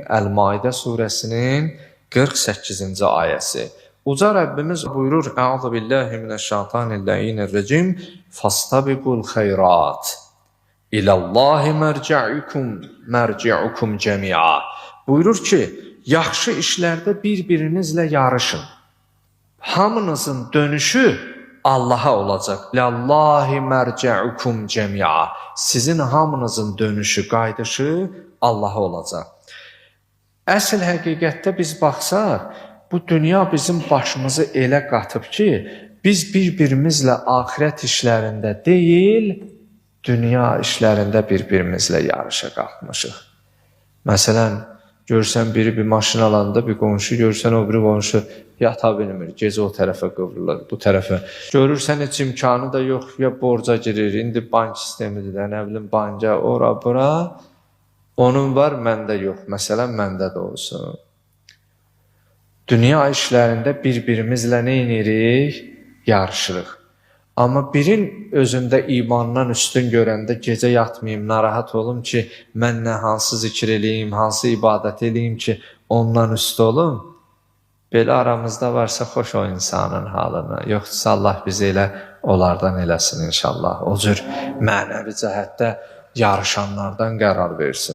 Əl-Maidə surəsinin 48-ci ayəsi. Uca Rəbbimiz buyurur: "Əuzu billahi mineşşeytanirracim. Fastabiqul xeyrat. İlallahi mərci'ukum, mərci'ukum cəmi'a." Buyurur ki, yaxşı işlərdə bir-birinizlə yarışın. Hamınızın dönüşü Allaha olacaq. İlallahi mərci'ukum cəmi'a. Sizin hamınızın dönüşü, qayıdışı Allaha olacaq. Əsl həqiqətdə biz baxsaq, bu dünya bizim başımızı elə qatıb ki, biz bir-birimizlə axirət işlərində deyil, dünya işlərində bir-birimizlə yarışa qalxmışıq. Məsələn, görsən biri bir maşın alanda bir qonşu, görsən o biri qonşu yata bilmir, gecə o tərəfə qıvrılır, bu tərəfə. Görürsən heç imkanı da yox, ya borca girir, indi bank sistemidir də, nə bilim banka, ora, bura. Onun var, məndə yox. Məsələn, məndə də olsun. Dünya işlərində bir-birimizlə nə edirik? Yarışırıq. Amma birin özündə imandan üstün görəndə gecə yatmayım, narahat olum ki, mən nə hansı zikr eləyim, hansı ibadət eləyim ki, ondan üstün olum. Belə aramızda varsa xoş o insanın halını. Yoxsa Allah bizi elə onlardan eləsin inşallah. O cür mənəvi cəhətdə yarışanlardan qərar versin.